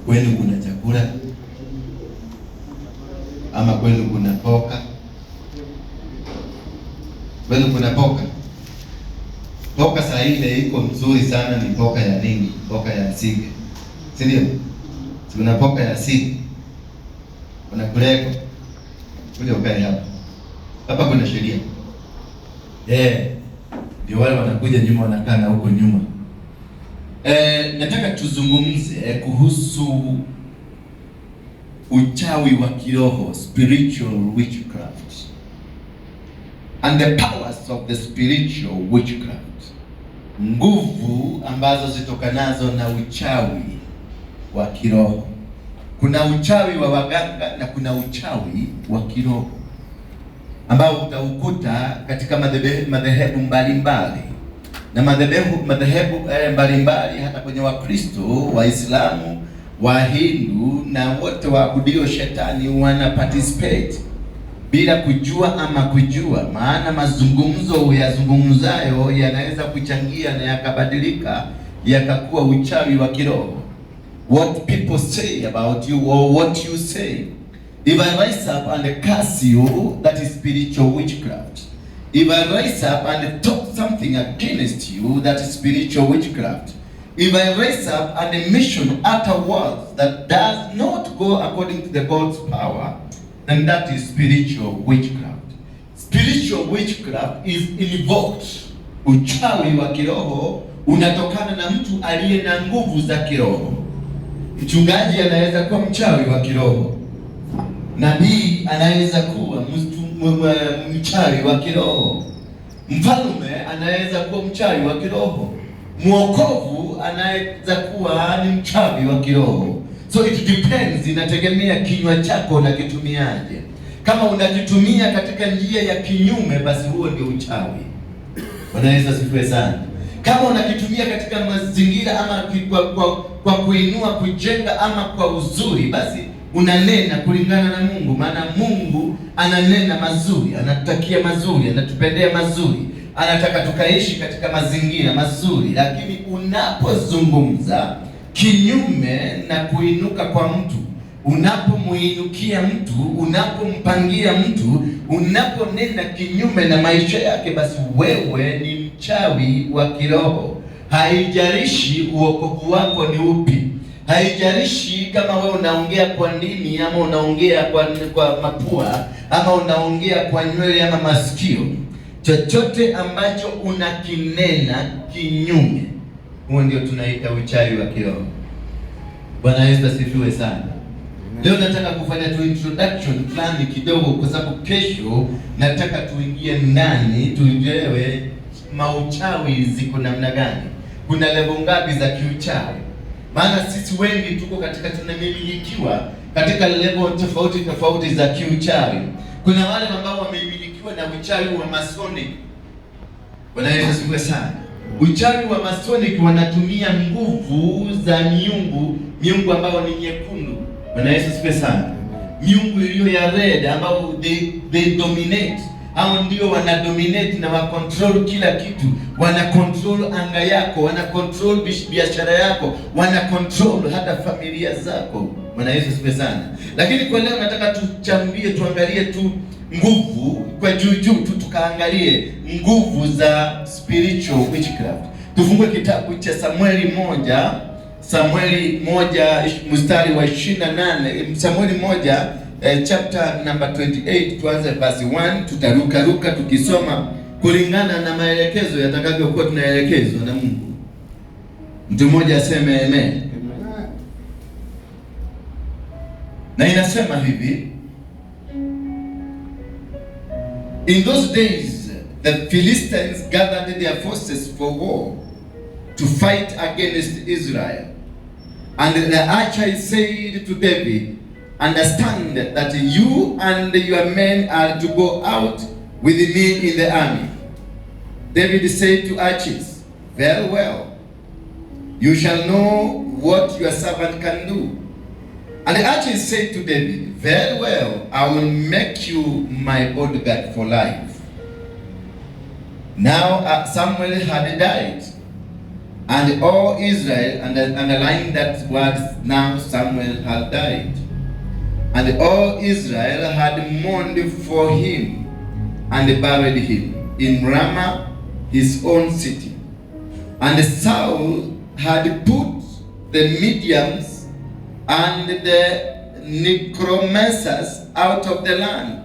Kwenu kuna chakula ama kwenu kuna poka? Kwenu kuna poka? Poka saa ile iko mzuri sana ni poka ya nini? Poka ya sige, si ndio? Si kuna poka ya sige, kuna kuleko. Kuja ukae hapa hapa, kuna sheria ndio wale wanakuja nyuma wanakaa na huko nyuma. Nataka tuzungumze kuhusu uchawi wa kiroho, spiritual witchcraft and the powers of the spiritual witchcraft, nguvu ambazo zitokanazo na uchawi wa kiroho. Kuna uchawi wa waganga na kuna uchawi wa kiroho ambao utaukuta katika madhehebu mbalimbali na madhehebu mbalimbali, hata kwenye Wakristo, Waislamu, Wahindu na wote waabudio shetani wana participate bila kujua ama kujua, maana mazungumzo uyazungumzayo yanaweza kuchangia na yakabadilika yakakuwa uchawi wa kiroho. What people say about you or what you say. If I rise up and curse you, that is spiritual witchcraft. If I rise up and talk something against you, that is spiritual witchcraft. If I rise up and mention utter words that does not go according to the God's power, then that is spiritual witchcraft. Spiritual witchcraft is invoked. Uchawi wa kiroho unatokana na mtu aliye na nguvu za kiroho. Mchungaji anaweza kuwa mchawi wa kiroho. Nabii anaweza kuwa mchawi wa kiroho. Mfalme anaweza kuwa mchawi wa kiroho. Mwokovu anaweza kuwa ni mchawi wa kiroho. So it depends, inategemea kinywa chako unakitumiaje. Kama unakitumia katika njia ya kinyume, basi huo ndio uchawi. Bwana Yesu asifiwe sana. Kama unakitumia katika mazingira ama kwa kuinua, kujenga ama kwa uzuri, basi unanena kulingana na Mungu, maana Mungu ananena mazuri, anatutakia mazuri, anatupendea mazuri, anataka tukaishi katika mazingira mazuri. Lakini unapozungumza kinyume na kuinuka kwa mtu, unapomuinukia mtu, unapompangia mtu, unaponena kinyume na maisha yake, basi wewe ni mchawi wa kiroho. Haijalishi uokovu wako ni upi, haijalishi kama wewe unaongea kwa ndimi ama unaongea kwa mapua ama unaongea kwa nywele ama masikio, chochote ambacho unakinena kinyume, huo ndio tunaita uchawi wa kiroho. Bwana Yesu asifiwe sana. Leo nataka kufanya tu introduction fulani kidogo, kwa sababu kesho nataka tuingie ndani, tuelewe mauchawi ziko namna gani, kuna level ngapi za kiuchawi. Maana sisi wengi tuko katika, tunamilikiwa katika level tofauti tofauti za kiuchawi. Kuna wale ambao wamemilikiwa na uchawi wa Masonic. Bwana Yesu asifiwe sana. Uchawi wa Masonic wanatumia nguvu za miungu, miungu ambayo ni nyekundu. Bwana Yesu asifiwe sana. Miungu iliyo ya red ambao they dominate. Hao ndio wana dominate na wa control kila kitu. Wana control anga yako, wana control biashara yako, wana control hata familia zako. Bwana Yesu asifiwe sana. Lakini kwa leo nataka tuchambie, tuangalie tu nguvu kwa juu juu tu, tukaangalie nguvu za spiritual witchcraft. Tufungue kitabu cha Samueli 1, Samueli 1 mstari wa 28, Samueli 1 chapter number 28, tuanze verse 1. Tutaruka ruka tukisoma kulingana na maelekezo yatakavyokuwa tunaelekezwa na Mungu. Mtu mmoja aseme amen. Amen. Na inasema hivi: In those days the Philistines gathered their forces for war to fight against Israel. And the Achish said to David, Understand that you and your men are to go out with me in the army. David said to Achish, Very well, you shall know what your servant can do. And Achish said to David, Very well, I will make you my bodyguard for life. Now Samuel had died, And all Israel, and underline that word now, Samuel had died. And all Israel had mourned for him and buried him in Ramah, his own city. And Saul had put the mediums and the necromancers out of the land.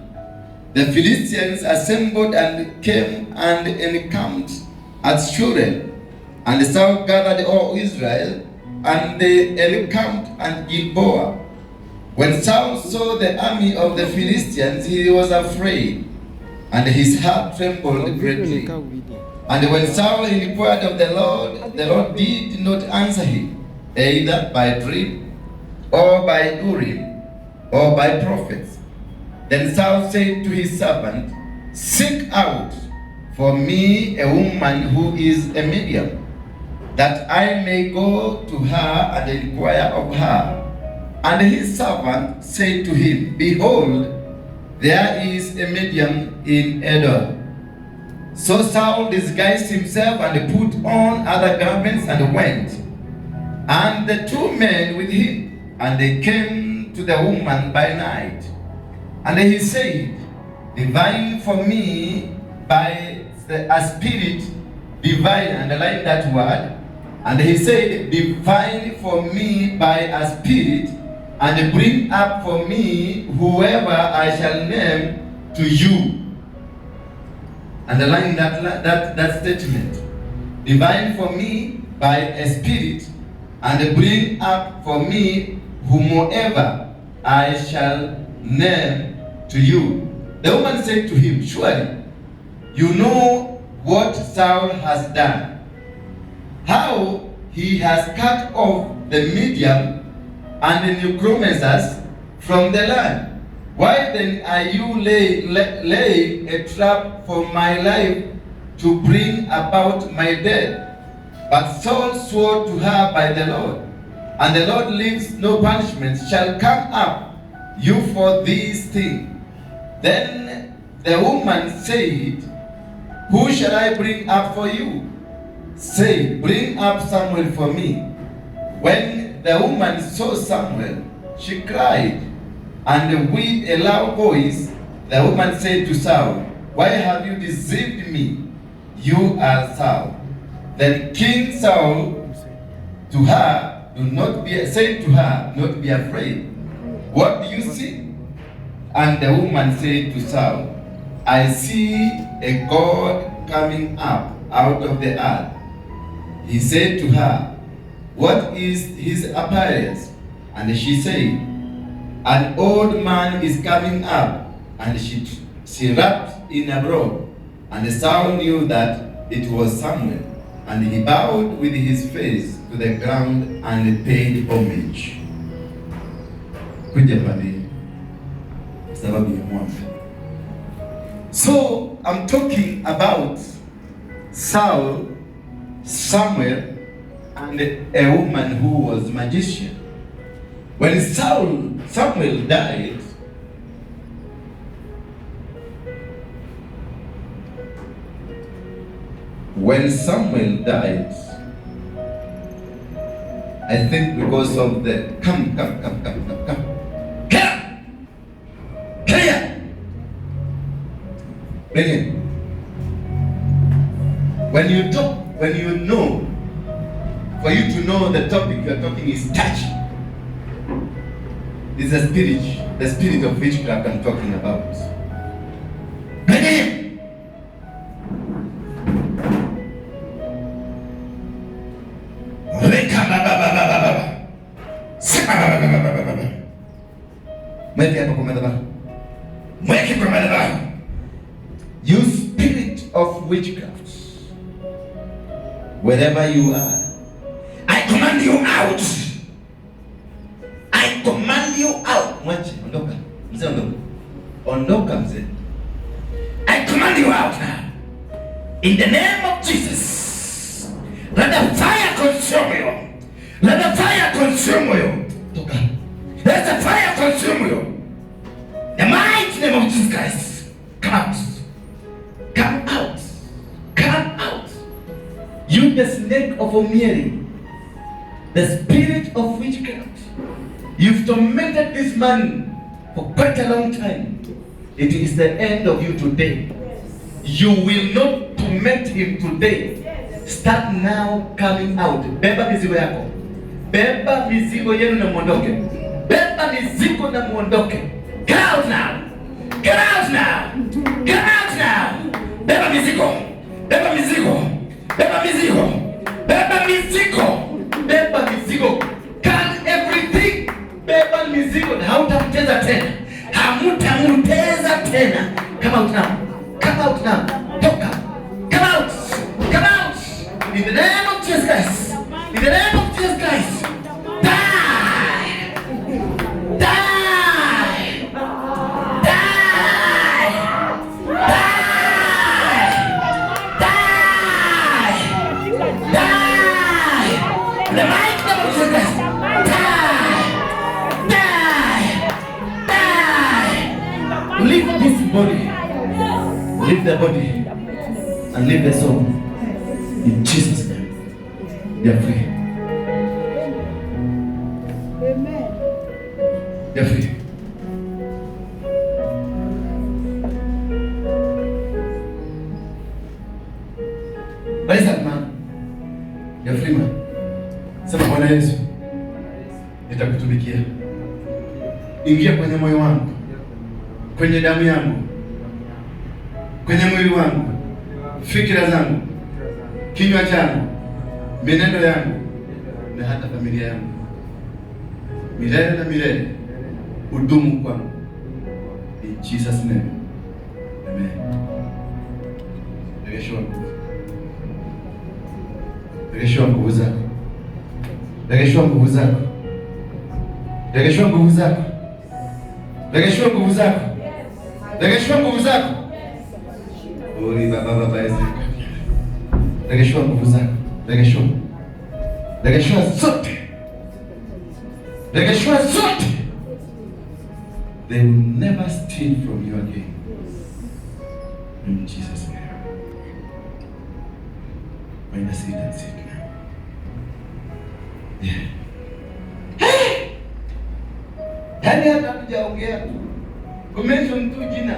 The Philistines assembled and came and encamped at Shunem. And Saul gathered all Israel, and they encamped at Gilboa. When Saul saw the army of the Philistines, he was afraid, and his heart trembled greatly. And when Saul inquired of the Lord did not answer him, either by dream, or by Urim, or by prophets. Then Saul said to his servant, "Seek out for me a woman who is a medium, that I may go to her and inquire of her." And his servant said to him, "Behold, there is a medium in Endor." So Saul disguised himself and put on other garments and went, and the two men with him, and they came to the woman by night. And he said, "Divine for me by a spirit, divine," underline that word. And he said, "Divine for me by a spirit, and bring up for me whoever I shall name to you." Underline that statement. Divine for me by a spirit, and bring up for me whomever I shall name to you. The woman said to him, "Surely you know what Saul has done, how he has cut off the medium and the necromancers from the land. Why then are you laying a trap for my life to bring about my death?" But Saul swore to her by the Lord, and the Lord leaves no punishment shall come up you for this thing. Then the woman said, "Who shall I bring up for you?" Say, "Bring up Samuel for me." When the woman saw Samuel, she cried, and with a loud voice, the woman said to Saul, "Why have you deceived me? You are Saul." Then King Saul to her, said to her, "Not be afraid. What do you see?" And the woman said to Saul, "I see a god coming up out of the earth." He said to her, "What is his appearance?" And she said, "An old man is coming up," and she wrapped in a robe. And Saul knew that it was Samuel, and he bowed with his face to the ground and paid homage. Kuja pale sababu ya mwanga. So I'm talking about Saul, Samuel, and a woman who was magician. When Samuel died, I think because of the come, here, bring it. When you talk, when you know, for you to know the topic you are talking is touchy. It's a spirit, the spirit of witchcraft I'm talking about. Bring it. Mweke hapa kwa madhabahu. Mweke kwa madhabahu. You spirit of witchcraft, wherever you are, I command you out. I command you out. Mwache, ondoka. Mzee ondoka. Ondoka mzee. I command you out now. In the name of Jesus. Let the fire consume you. Let the fire consume you. Toka. Let the fire consume you. The mighty name of Jesus Christ. Come out. Come out. Come out. You the snake of of Omieri, the spirit of witchcraft, you've tormented this man for quite a long time. It is the end of you today. You will not torment him today. Start now coming out. Beba mizigo yako, beba mizigo yenu na muondoke. Beba mizigo na muondoke. Get out now. Get out now. Get out now. Beba mizigo. Beba mizigo. Beba mizigo. Beba mizigo. Beba mizigo. Carry everything. Beba mizigo. Hautamteza tena. Hamtamteza tena. Come out now. Come out now. Toka. Come out. Come out. In the name of Jesus Christ. In the name of Jesus Christ. Die. Die. Die. Die. Die. Die. In the mighty name of Jesus Christ. Die. Die. Die. Leave this body. Leave the body. And leave the soul. In Jesus' name. They are free. Amen. They are free. What is that, man? You're free, man. Sema, Bwana Yesu, nitakutumikia. Ingia kwenye moyo wangu, kwenye damu yangu, kwenye mwili wangu, fikira zangu, kinywa changu, mienendo yangu na hata familia yangu, milele na milele, udumu kwangu. In Jesus' name. Amen. Regeshewa nguvu. Regeshewa nguvu zako. Regeshewa nguvu zako. Regeshewa nguvu zako. Regeshewa nguvu zako. Regeshewa nguvu zako. Ori baba baba Yesu. Regeshewa nguvu zako. Regeshewa. Regeshewa zote. Regeshewa zote. They will never steal from you again. In Jesus' name. Find a seat and sit now. Yeah. Hey! Yaani hata hatujaongea tu. Kumention tu jina.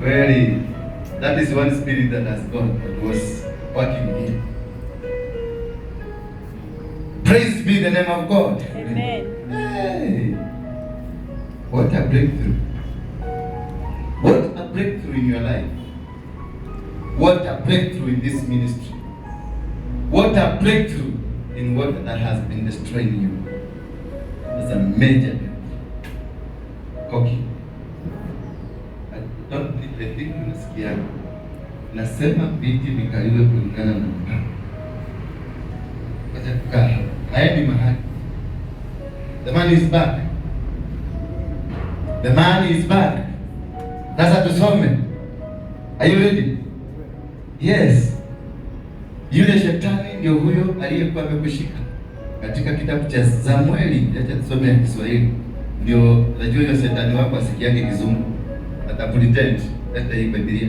Really, that is one spirit that has gone, that was working here. Praise be the name of God. Amen. Hey, what a breakthrough. What a breakthrough in your life. What a breakthrough in this ministry. What a breakthrough in what that has been destroying you. It's a major breakthrough. Koki. I don't think, I think unasikia. Nasema viti vikaliwe kulingana na mpango. Acha kukaa hapa. Haendi mahali. The man is back. The man is back. Sasa tusome. Are you ready? Yes. Yule shetani ndio huyo aliyekuwa amekushika. Katika kitabu cha Samueli, acha tusome ya Kiswahili. Ndio najua hiyo shetani wako asikiage Kizungu. Atapretend hata hii Biblia.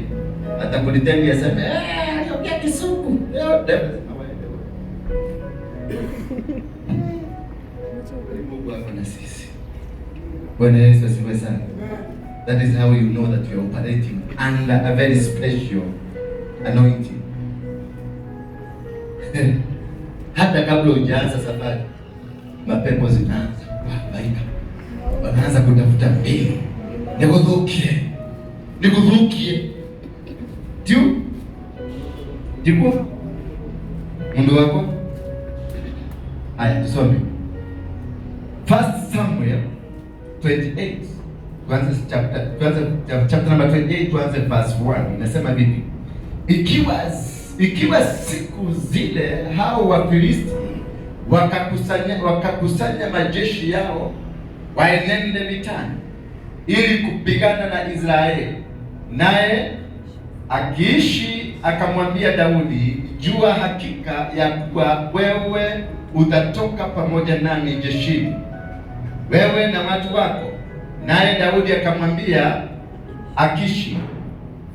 Atapretend aseme, "Eh, aliongea Kizungu." Leo Mungu ako na sisi. Bwana Yesu asifiwe sana. That is how you know that you are operating under a very special anointing. Hata kabla hujaanza safari, mapepo zinaanza kuhangaika, wanaanza kutafuta mbinu, nikudhukie, nikudhukie tu jiko mundu wako. Haya, tusome First Samuel 28, tuanze chapter number 28, tuanze verse 1. Inasema vipi? Ikiwa siku zile hao Wafilisti wakakusanya majeshi yao waenende vitani ili kupigana na Israeli. Naye Akishi akamwambia Daudi, jua hakika ya kuwa wewe utatoka pamoja nami jeshini, wewe na watu wako. Naye Daudi akamwambia Akishi,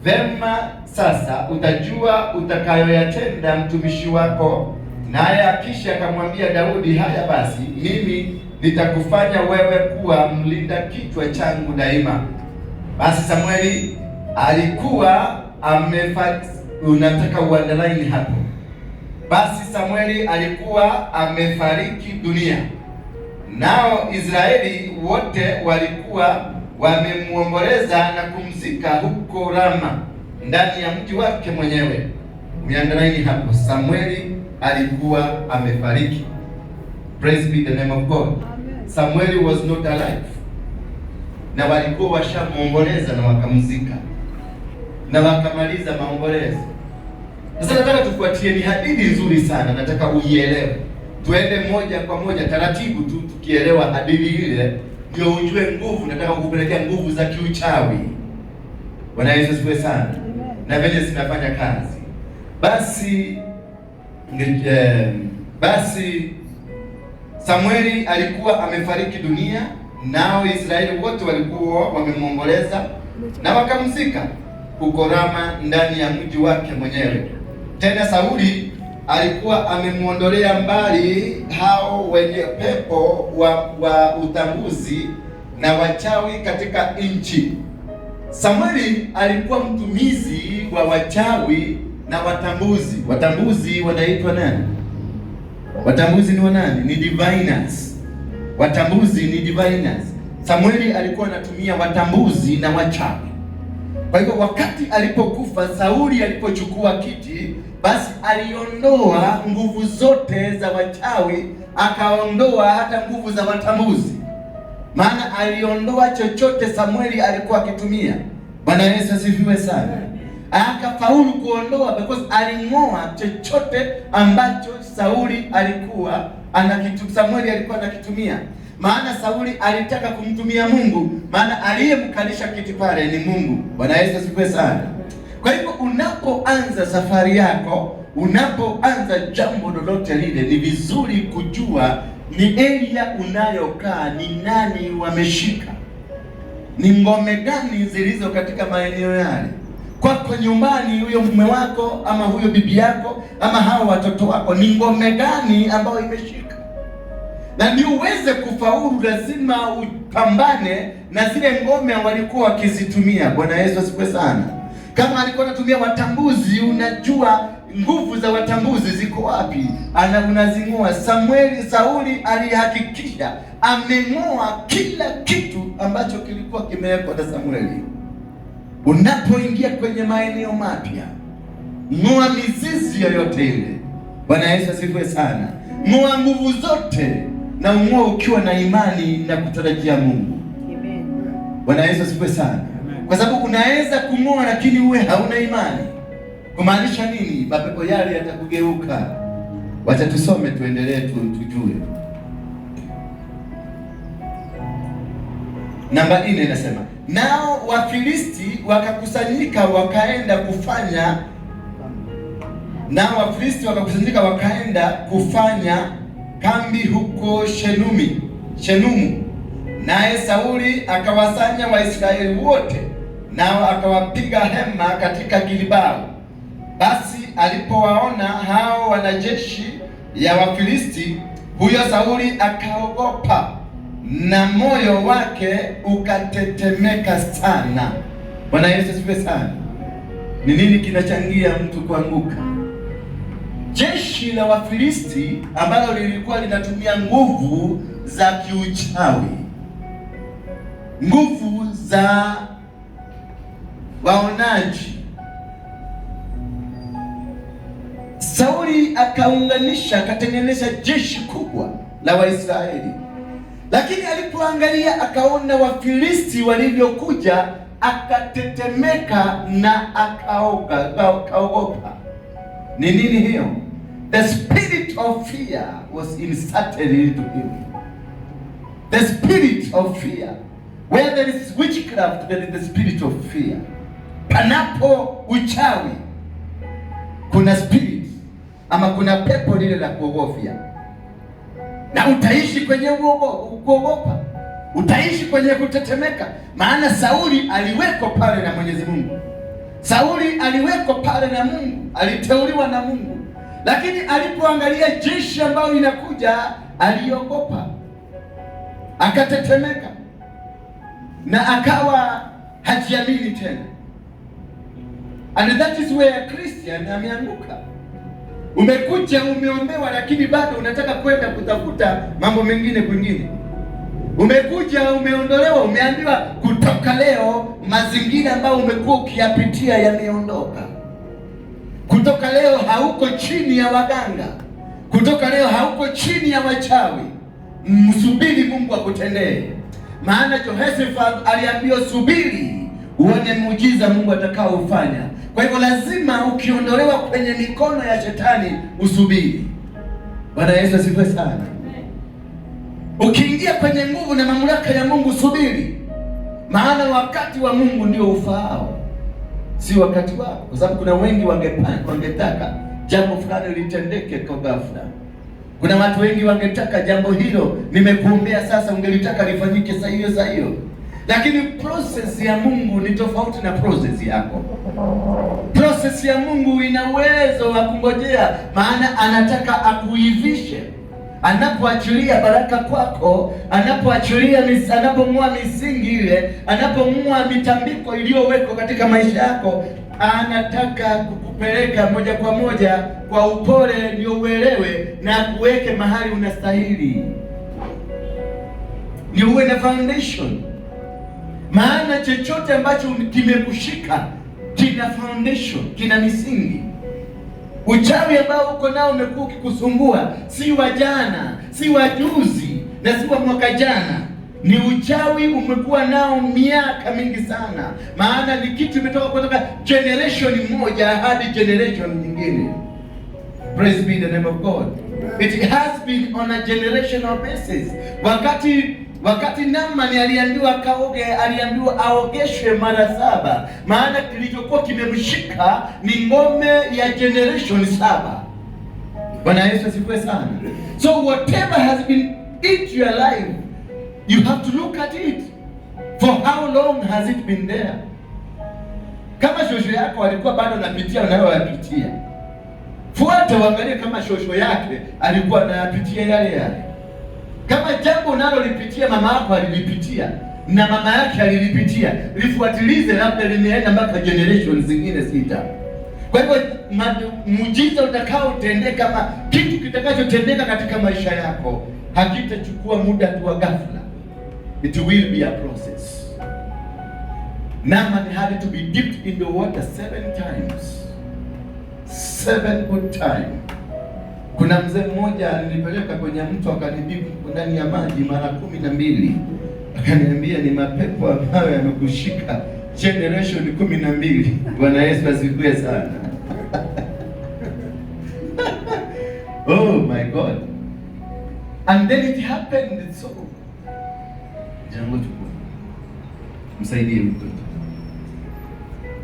Vema, sasa utajua utakayoyatenda mtumishi wako. Naye Akishi akamwambia Daudi, haya basi, mimi nitakufanya wewe kuwa mlinda kichwa changu daima. Basi Samueli alikuwa amefa, unataka uunderline hapo. Basi Samueli alikuwa amefariki dunia, nao Israeli wote walikuwa wamemuomboleza na kumzika huko Rama ndani ya mji wake mwenyewe. Umeunderline hapo, Samueli alikuwa amefariki. Praise be the name of God. Samueli was not alive, na walikuwa washamuomboleza na wakamzika na wakamaliza maombolezo. Sasa nataka tufuatie, ni hadithi nzuri sana, nataka uielewe. Tuende moja kwa moja taratibu tu, tukielewa hadithi ile ndio ujue nguvu. Nataka kukupelekea nguvu za kiuchawi. Bwana Yesu asifiwe sana, na venye zinafanya kazi. Basi Samueli alikuwa amefariki dunia, nao Israeli wote walikuwa wamemwomboleza na wakamzika huko Rama ndani ya mji wake mwenyewe. Tena Sauli alikuwa amemwondolea mbali hao wenye pepo wa utambuzi na wachawi katika nchi. Samueli alikuwa mtumizi wa wachawi na watambuzi. Watambuzi wanaitwa nani? Watambuzi ni wanani? Ni diviners. Watambuzi ni diviners. Samueli alikuwa anatumia watambuzi na wachawi. Kwa hivyo wakati alipokufa Sauli alipochukua kiti, basi aliondoa nguvu zote za wachawi, akaondoa hata nguvu za watambuzi, maana aliondoa chochote Samueli alikuwa akitumia. Bwana Yesu asifiwe sana. Akafaulu kuondoa because aling'oa chochote ambacho Sauli alikuwa anakitu, Samueli alikuwa anakitumia. Maana Sauli alitaka kumtumia Mungu, maana aliyemkalisha kiti pale ni Mungu. Bwana Yesu asifiwe sana. Kwa hivyo unapoanza safari yako, unapoanza jambo lolote lile, ni vizuri kujua ni area unayokaa ni nani wameshika, ni ngome gani zilizo katika maeneo yale. Kwako nyumbani, huyo mume wako ama huyo bibi yako ama hao watoto wako, ni ngome gani ambayo imeshika? Na ndio uweze kufaulu, lazima upambane na zile ngome walikuwa wakizitumia. Bwana Yesu asifiwe sana. Kama alikuwa anatumia watambuzi, unajua nguvu za watambuzi ziko wapi, ana unazing'oa. Sauli alihakikisha ameng'oa kila kitu ambacho kilikuwa kimewekwa na Samueli. Unapoingia kwenye maeneo mapya, ng'oa mizizi yoyote ile. Bwana Yesu asifiwe sana. Ng'oa nguvu zote na ung'oa ukiwa na imani na kutarajia Mungu. Amen. Bwana Yesu asifiwe sana. Kwa sababu unaweza kung'oa lakini uwe hauna imani. Kumaanisha nini? Mapepo yale yatakugeuka. Wacha tusome tuendelee tujue. Namba 4 inasema, nao Wafilisti wakakusanyika wakaenda kufanya nao Wafilisti wakakusanyika wakaenda kufanya kambi huko Shenumu. Naye Sauli akawasanya Waisraeli wote, nao akawapiga hema katika Gilboa. Basi alipowaona hao wanajeshi ya Wafilisti, huyo Sauli akaogopa na moyo wake ukatetemeka sana. Bwana Yesu asifiwe sana. Ni nini kinachangia mtu kuanguka? Jeshi la Wafilisti ambalo lilikuwa linatumia nguvu za kiuchawi, nguvu za waonaji. Sauli akaunganisha, akatengeneza jeshi kubwa la Waisraeli, lakini alipoangalia akaona Wafilisti walivyokuja, akatetemeka na akaogopa. Ni nini hiyo? The spirit of fear was inserted into him. The spirit of fear. Where there is witchcraft, there is the spirit of fear. Panapo uchawi kuna spirit ama kuna pepo lile la kuogofya, na utaishi kwenye kuogopa, utaishi kwenye kutetemeka. Maana Sauli aliwekwa pale na Mwenyezi Mungu. Sauli aliwekwa pale na Mungu, aliteuliwa na Mungu, lakini alipoangalia jeshi ambayo inakuja aliogopa, akatetemeka na akawa hajiamini tena. And that is where Christian ameanguka. Umekuja umeombewa, lakini bado unataka kwenda kutafuta mambo mengine kwingine. Umekuja umeondolewa, umeambiwa kutoka leo mazingira ambayo umekuwa ukiyapitia yameondoka. Kutoka leo hauko chini ya waganga, kutoka leo hauko chini ya wachawi. Msubiri Mungu akutendee, maana Jehoshafat aliambiwa subiri uone muujiza Mungu atakaoufanya. Kwa hivyo lazima ukiondolewa kwenye mikono ya shetani usubiri. Bwana Yesu asifiwe sana. Ukiingia kwenye nguvu na mamlaka ya Mungu subiri, maana wakati wa Mungu ndio ufaao, si wakati wako, kwa sababu kuna wengi wangetaka jambo fulani litendeke kwa ghafla. Kuna watu wengi wangetaka jambo hilo, nimekuombea sasa, ungelitaka lifanyike saa hiyo saa hiyo, lakini process ya Mungu ni tofauti na process yako. Process ya Mungu ina uwezo wa kungojea, maana anataka akuivishe. Anapoachilia baraka kwako, anapoachilia, anapong'oa misingi ile, anapong'oa mitambiko iliyowekwa katika maisha yako, anataka kukupeleka moja kwa moja kwa upole, ndio uelewe na kuweke mahali unastahili, ndio uwe na foundation. Maana chochote ambacho kimekushika kina foundation, kina misingi. Uchawi ambao uko nao umekuwa ukikusumbua si wa jana, si wa juzi na si wa mwaka jana. Ni uchawi umekuwa nao miaka mingi sana, maana ni kitu imetoka kutoka generation moja hadi generation nyingine. Praise be the name of God. It has been on a generational basis. Wakati Naamani aliambiwa kaoge, aliambiwa aogeshwe mara 7, maana kilichokuwa kimemshika ni ngome ya generation 7. Bwana Yesu asifiwe sana. So whatever has been into your life, you have to look at it. For how long has it been there? Kama shosho yako alikuwa bado anapitia unayoyapitia, fuata uangalie kama shosho yake alikuwa anayapitia yale yale. Kama jambo unalolipitia mama yako alilipitia na mama yake alilipitia, lifuatilize, labda limeenda mpaka generation zingine 6. Kwa hivyo muujiza utakaotendeka kama kitu kitakachotendeka katika maisha yako hakitachukua muda tu wa ghafla. It will be a process. Naaman had to be dipped in the water 7 times. 7 good times. Kuna mzee mmoja alinipeleka kwenye mto akanidipu ndani ya maji mara 12. Akaniambia ni mapepo ambayo yamekushika generation 12. Bwana Yesu asifiwe sana. Oh my God. And then it happened so. Jambo chukua. Msaidie mtoto.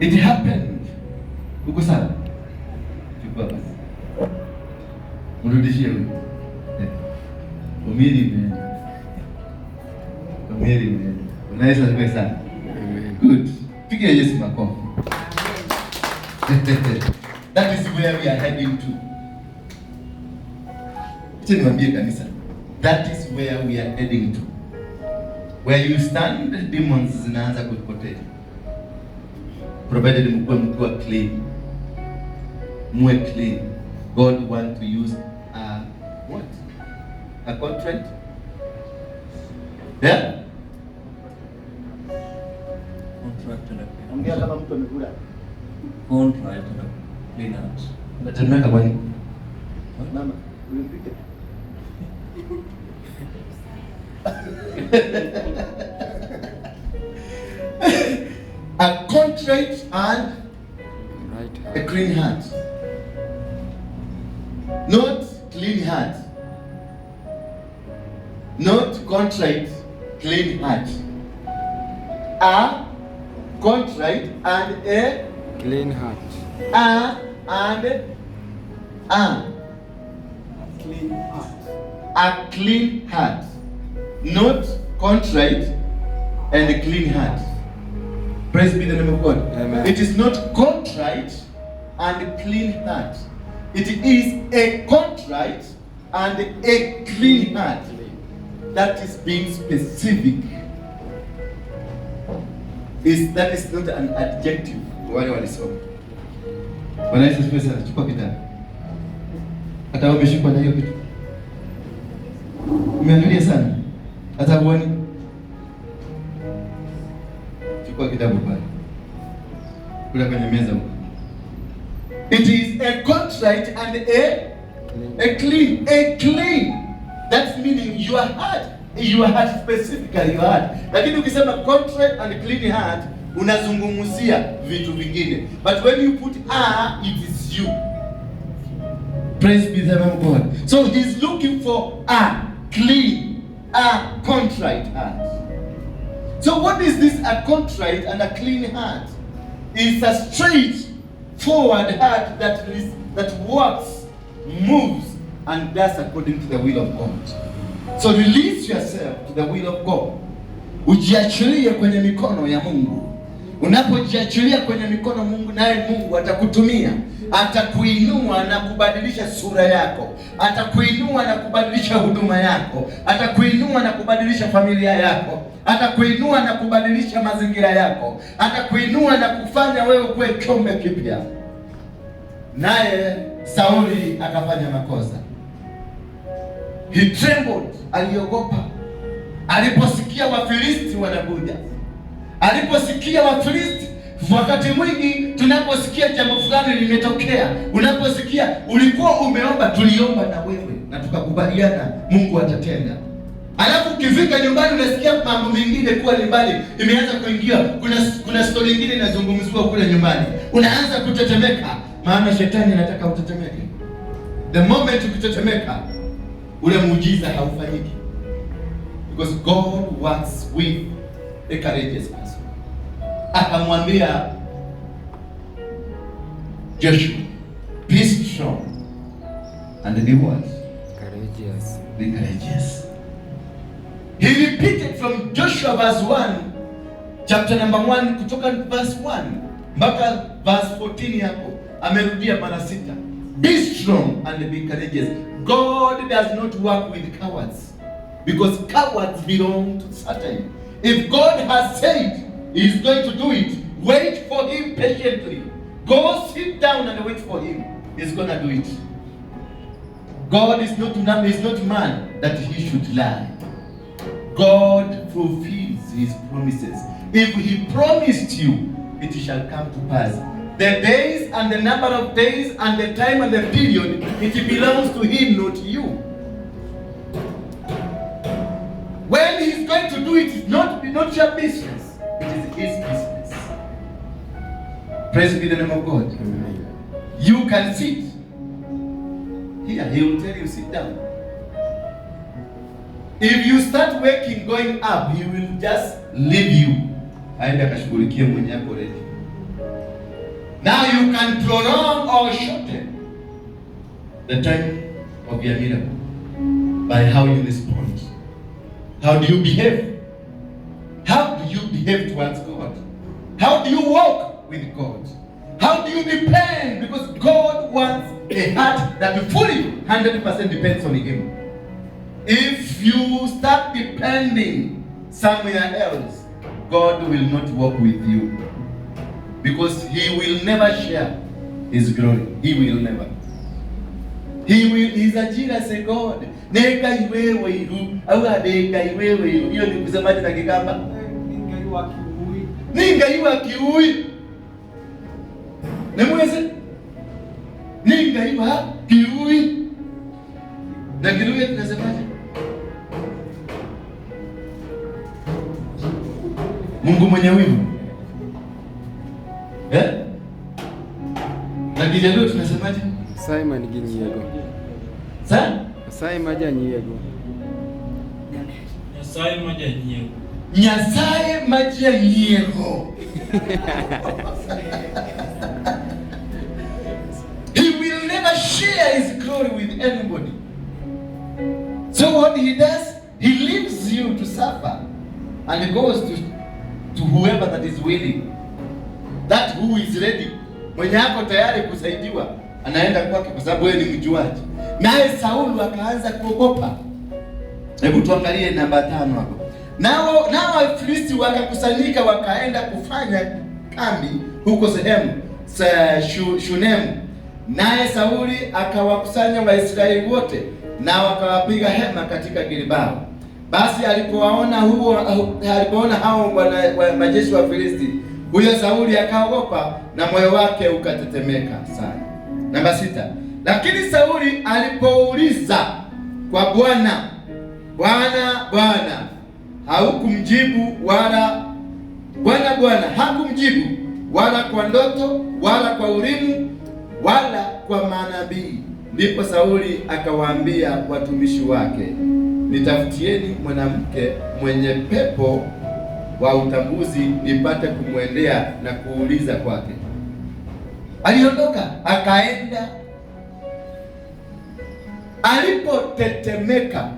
It happened. Uko sawa? Chukua basi. Mrudishie huyu. Umiri imeenda. Umiri imeenda. Unaweza kuwa sana. Amen. Good. Pigia Yesu makofi. That is where we are heading to. Acha niwaambie kanisa. That is where we are heading to. Where you stand, demons zinaanza kupotea. Provided mkuwe mkiwa clean. Muwe clean. God want to use a what? A contract? Yeah? Contract and a clean. Ongea kama mtu amekula. Contract and a clean heart. Unatemeka kwa nini? Mama, ulimpike. A contrite and Right a heart. clean heart. Not clean heart. Not contrite, clean heart. A contrite and a clean heart. A and a clean heart. A clean heart. Not contrite and a clean heart. Praise be the name of God. Amen. It is not contrite and clean heart. It is a contrite and a clean heart. That is being specific. That is not an adjective. Wale walisoma. Bwana Yesu asifiwe sana. Chukua kitabu. Hata wewe umeshikwa na hiyo kitu. Umeangalia sana. Hata huoni. Chukua kitabu pale. Kule kwenye meza huko. It is a contrite and a clean. That's meaning your heart. Your heart specifically, your heart. Lakini ukisema contrite and clean heart, unazungumzia vitu vingine. But when you put a, it is you. Praise be the name of God. So he's looking for a clean, a contrite heart. So what is this, a contrite and a clean heart? It's a straightforward heart that works, moves, and does according to the will of God. So release yourself to the will of God. Ujiachilie kwenye mikono ya Mungu. Unapojiachilia kwenye mikono Mungu, naye Mungu atakutumia, atakuinua na kubadilisha sura yako, atakuinua na kubadilisha huduma yako, atakuinua na kubadilisha familia yako, atakuinua na kubadilisha mazingira yako, atakuinua na kufanya wewe kuwe kiumbe kipya. Naye Sauli akafanya makosa. He trembled, aliogopa aliposikia Wafilisti wanakuja, aliposikia Wafilisti. Wakati mwingi tunaposikia jambo fulani limetokea, unaposikia ulikuwa umeomba, tuliomba na wewe na tukakubaliana Mungu atatenda. Alafu ukifika nyumbani unasikia mambo mengine kuwa ni mbali, imeanza kuingia, kuna story nyingine inazungumziwa kule nyumbani, unaanza kutetemeka, maana shetani anataka utetemeke. The moment ukitetemeka, ule muujiza haufanyiki, because God works with a courageous person. Akamwambia Joshua, "Be strong and be what?" Courageous. Be courageous. He repeated from Joshua verse 1, chapter number 1, kutoka verse 1 mpaka verse 14 hapo. Amerudia mara sita. Be strong and be courageous. God does not work with cowards, because cowards belong to Satan. If God has said he is going to do it, wait for him patiently. Go sit down and wait for him. He's gonna do it. God is not man that he should lie. God fulfills his promises. If he promised you, it shall come to pass. The days and the number of days and the time and the period, it belongs to him, not you. When he's going to do it, it's not your business. It is his business. Praise be the name of God. Amen. You can sit here, he will tell you, "Sit down." If you start working going up, he will just leave you. Aende akashughulikie mwenye yako ready. Now you can prolong or shorten the time of your miracle by how you respond. How do you behave? How do you behave towards God? How do you walk with God? How do you depend? Because God wants a heart that fully 100% depends on Him. If you start depending somewhere else, God will not walk with you. Because He will never share His glory. He will never. He's a jealous God. Neka iwewe iru, au neka iwewe iru. Hiyo ni kusemaje na Kikamba? Ni Ngai wa kiui. Nimweze? Ni Ngai wa kiui. Na Kiluhya tunasemaje? Mungu mwenye wivu. Eh? Na Kijaluo tunasemaje? Simon gi nyiego. Sa? Simon janyiego. Nyasaye ma janyiego. Nyasaye ma janyiego. He will never share his glory with anybody. So what he does, he leaves you to suffer and he goes to whoever that is willing. That who is ready, mwenye ako tayari kusaidiwa anaenda kwake, kwa sababu wewe ni mjuaji. Naye Saulu akaanza kuogopa. Hebu tuangalie namba 5 hapo. Nao Wafilisti wakakusanyika wakaenda kufanya kambi huko sehemu Shunemu. Naye Sauli akawakusanya Waisraeli wote na wakawapiga hema katika Gilboa. Basi alipoona hao bwana majeshi wa Filisti, huyo Sauli akaogopa na moyo wake ukatetemeka sana. Namba 6. Lakini Sauli alipouliza kwa Bwana, Bwana haukumjibu wala Bwana hakumjibu wala kwa ndoto wala kwa Urimu wala kwa manabii. Ndipo Sauli akawaambia watumishi wake, nitafutieni mwanamke mwenye pepo wa utambuzi nipate kumwendea na kuuliza kwake. Aliondoka akaenda. Alipotetemeka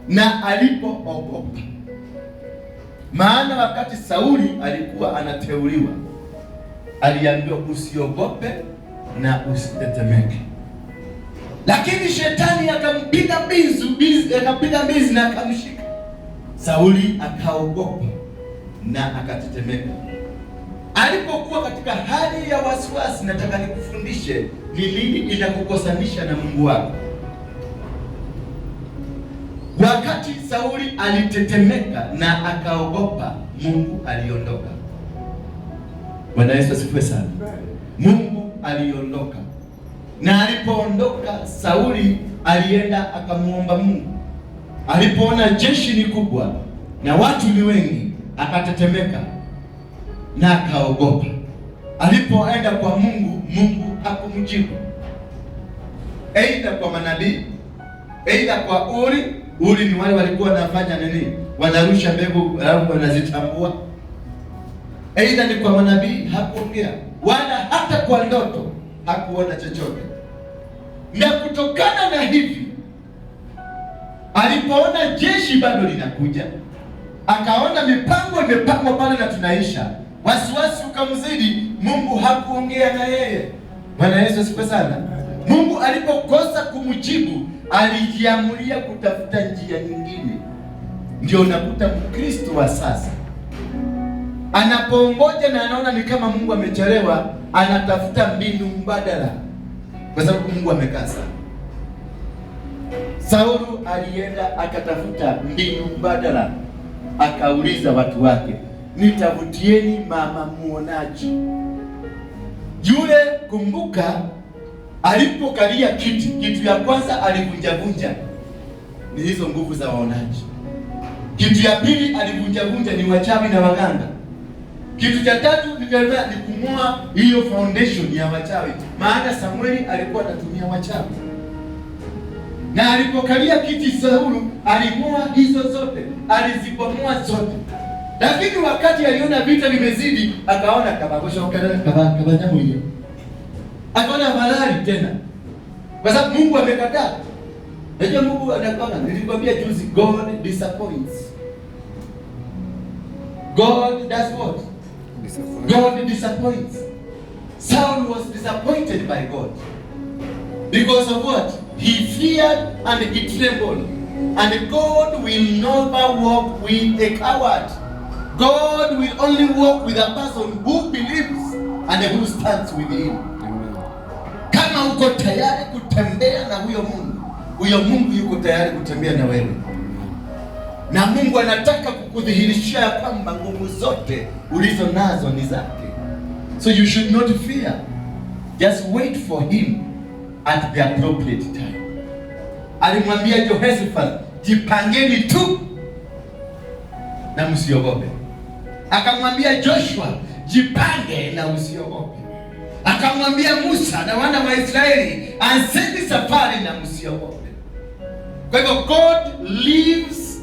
na alipoogopa, maana wakati Sauli alikuwa anateuliwa aliambiwa usiogope na usitetemeke, lakini shetani akampiga mbizi na akamshika. Sauli akaogopa na akatetemeka. Alipokuwa katika hali ya wasiwasi, nataka nikufundishe ni nini inakukosanisha na Mungu wako. Wakati Sauli alitetemeka na akaogopa, Mungu aliondoka. Bwana Yesu asifiwe sana. Mungu aliondoka. Na alipoondoka Sauli alienda akamuomba Mungu. Alipoona jeshi ni kubwa na watu ni wengi, akatetemeka na akaogopa. Alipoenda kwa Mungu, Mungu hakumjibu. Aidha kwa manabii, aidha kwa Uri. Uri ni wale walikuwa wanafanya nini? Wanarusha mbegu alafu wanazitambua. Aidha ni kwa manabii hakuongea, wala hata kwa ndoto hakuona chochote. Na kutokana na hivi, alipoona jeshi bado linakuja, akaona mipango imepangwa pale na tunaisha, wasiwasi ukamzidi. Mungu hakuongea na yeye. Bwana Yesu asifiwe sana. Mungu alipokosa kumjibu, alijiamulia kutafuta njia nyingine. Ndio unakuta Mkristo wa sasa anapoongoja na anaona ni kama Mungu amechelewa, anatafuta mbinu mbadala, kwa sababu Mungu amekaa sana. Saulu alienda akatafuta mbinu mbadala, akauliza watu wake, nitafutieni mama muonaji. Yule, kumbuka, alipokalia kiti, kitu ya kwanza alivunjavunja ni hizo nguvu za waonaji. Kitu ya pili alivunjavunja ni wachawi na waganga. Kitu cha tatu ni kung'oa hiyo foundation ya wachawi, maana Samueli alikuwa anatumia wachawi. Na alipokalia kiti Saulu aling'oa hizo zote, alizibomoa zote. Lakini wakati aliona vita vimezidi, akaona kabanyamuye, akaona halali tena, kwa sababu Mungu amekataa. Najua Mungu anakuwa, nilikwambia juzi, God disappoints. God does what? God disappoints. Saul was disappointed by God. Because of what? He feared and he trembled. And God will never walk with a coward. God will only walk with a person who believes and who stands with him. Amen. Kama uko tayari kutembea na huyo Mungu, huyo Mungu yuko tayari kutembea na wewe. Na Mungu anataka kukudhihirishia kwamba nguvu zote ulizo nazo ni zake. So you should not fear. Just wait for him at the appropriate time. Alimwambia Jehoshaphat, jipangeni tu na msiogope. Akamwambia Joshua, jipange na usiogope. Akamwambia Musa na wana wa Israeli, anzeni safari na msiogope. Kwa hivyo God lives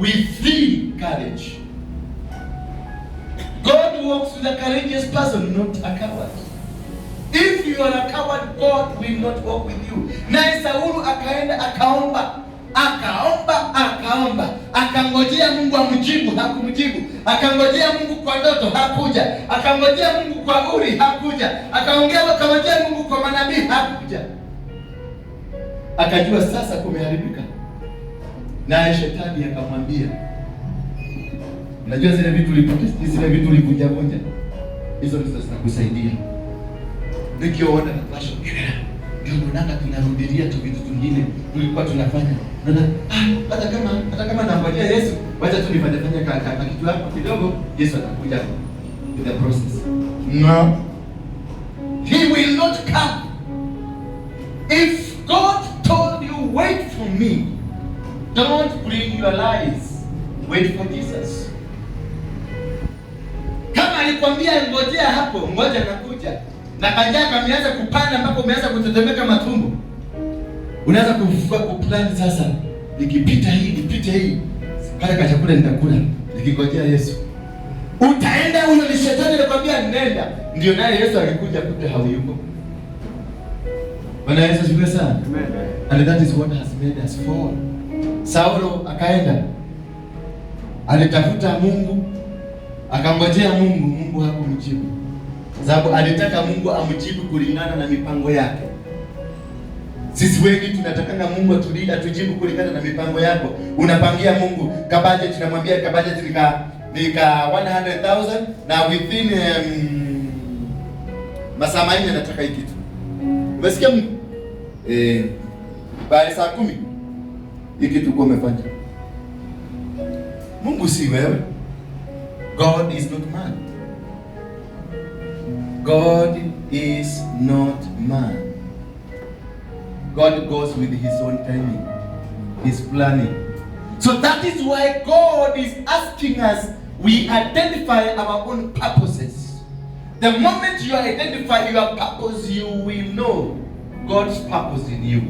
within courage. God walks with a courageous person, not a coward. If you are a coward, God will not walk with you. Naye Saulu akaenda akaomba, akaomba, akaomba, akaomba. Akangojea Mungu amjibu, hakumjibu. Akangojea Mungu kwa ndoto, hakuja. Akangojea Mungu kwa uri, hakuja. Akangojea Mungu kwa manabii, hakuja. Akajua sasa kumeharibika. Naye shetani akamwambia, unajua zile vitu ulipoteza, zile vitu ulivunja vunja, hizo ndizo zitakusaidia. Nikiona napasha ndio naonanga tunarudilia tu vitu vingine tulikuwa tunafanya. Naona hata kama nangojea Yesu, wacha tu nifanye fanye ka kitu hapo kidogo, Yesu atakuja in the process. No. He will not come. If God told you, "Wait for me," don't bring your lies. Wait for Jesus. Kama alikwambia ngojea hapo, ngoja nakuja. Na kanjaa kameanza kupanda mpaka umeanza kutetemeka matumbo. Unaanza kufua kuplan sasa. Nikipita hii, nipite hii. Kale ka chakula nitakula nikingojea Yesu. Utaenda, huyo ni shetani anakuambia nenda. Ndio naye Yesu alikuja kuta hauyuko. Bwana Yesu asifiwe sana. Amen. And that is what has made us fall. Saulo akaenda, alitafuta Mungu, akangojea Mungu, Mungu hakumjibu, sababu alitaka Mungu amjibu kulingana na mipango yake. Sisi wengi tunatakanga Mungu atujibu kulingana na mipango yako. Unapangia Mungu ka budget, tunamwambia ka budget nika 100,000 na within masaa 4 nataka hii kitu. Umesikia Mungu? Baada saa 10 hii kitu uko umefanya. Mungu si wewe. God is not man. God is not man. God goes with his own timing, his planning. So that is why God is asking us, we identify our own purposes. The moment you identify your purpose, you will know God's purpose in you.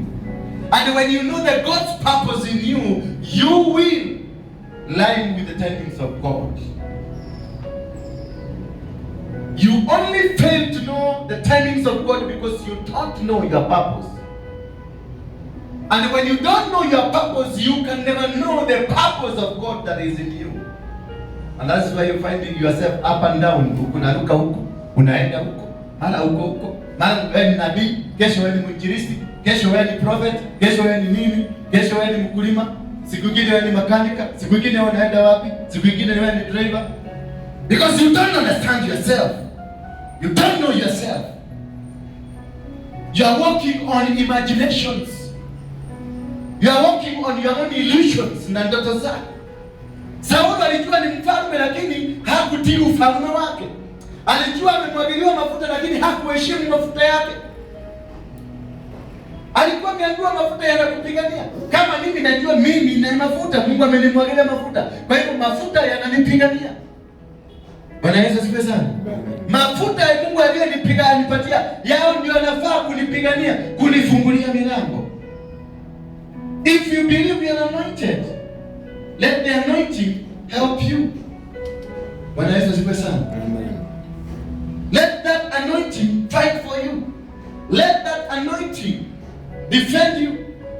And when you know the God's purpose in you, you will line with the timings of God. You only fail to know the timings of God because you don't know your purpose. And when you don't know your purpose, you can never know the purpose of God that is in you. And that's why you're finding yourself up and down. Huku unaruka huku, unaenda huko, mara huko huko, mara wewe ni nabii, kesho wewe ni mwinjilisti, kesho wewe ni prophet, kesho wewe ni nini, kesho wewe ni mkulima, siku nyingine wewe ni makanika, siku nyingine wewe unaenda wapi, siku nyingine wewe ni driver. Because you don't understand yourself. You don't know yourself. You are working on imaginations. You are working on your own illusions na ndoto zako. Saulo alijua ni mfalme lakini hakutii ufalme wake. Alijua amemwagiliwa mafuta lakini hakuheshimu mafuta yake. Alikuwa ameambiwa mafuta yanakupigania. Kama mimi najua mimi na mafuta, Mungu amenimwagilia mafuta. Kwa hivyo mafuta yananipigania. Bwana Yesu asifiwe sana. Mafuta ya Mungu aliyonipiga anipatia, yao ndio yanafaa kunipigania, kunifungulia milango. If you believe you are anointed, let the anointing help you. Bwana Yesu asifiwe sana. Amen. Let that anointing fight for you. Let that anointing defend you.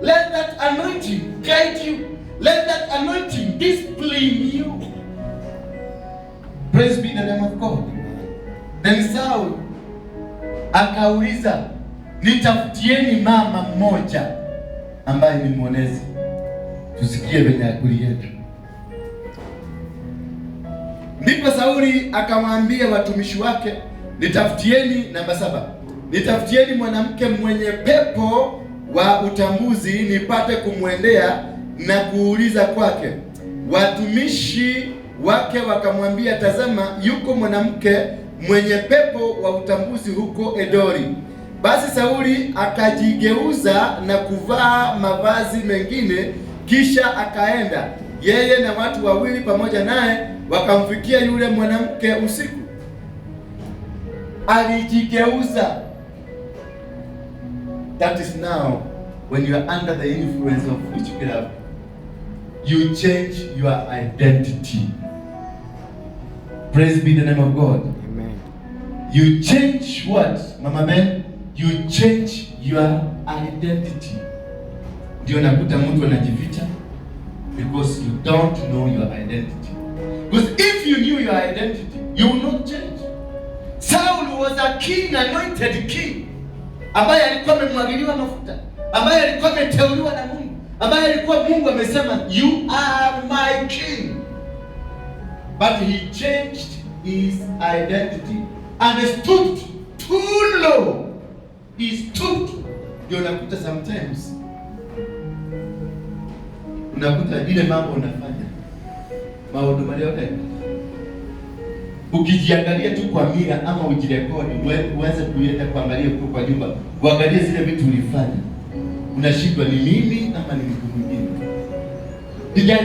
Let that anointing guide you. Let that anointing discipline you. Praise be the name of God. Then Saul akauliza, "Nitafutieni mama mmoja ambaye ni mwonezi, tusikie venye kulienda." Ndipo Sauli akamwambia watumishi wake, "Nitafutieni," namba 7, "nitafutieni mwanamke mwenye pepo wa utambuzi, nipate kumwendea na kuuliza kwake." Watumishi wake wakamwambia, "Tazama, yuko mwanamke mwenye pepo wa utambuzi huko Endori." Basi Sauli akajigeuza na kuvaa mavazi mengine, kisha akaenda yeye na watu wawili pamoja naye, wakamfikia yule mwanamke usiku. Alijigeuza. That is now when you are under the influence of witchcraft, you change your identity. Praise be the name of God. Amen. You change what, Mama Ben? You change your identity. Ndio nakuta mtu anajificha. Because you don't know your identity. Because if you knew your identity, you will not change. Saul was a king, anointed king, ambaye alikuwa amemwagiliwa mafuta, ambaye alikuwa ameteuliwa na Mungu, ambaye alikuwa Mungu amesema, "You are my king." But he changed his identity and stooped too low. He stooped. Ndio unakuta sometimes unakuta ile mambo unafanya maũndũ marĩa ũreka, ukijiangalia tu kwa mirror ama ujirekodi, uanze kuenda kuangalia huko kwa nyumba, uangalie zile vitu ulifanya, unashindwa ni mimi ama ni mtu mwingine. Did I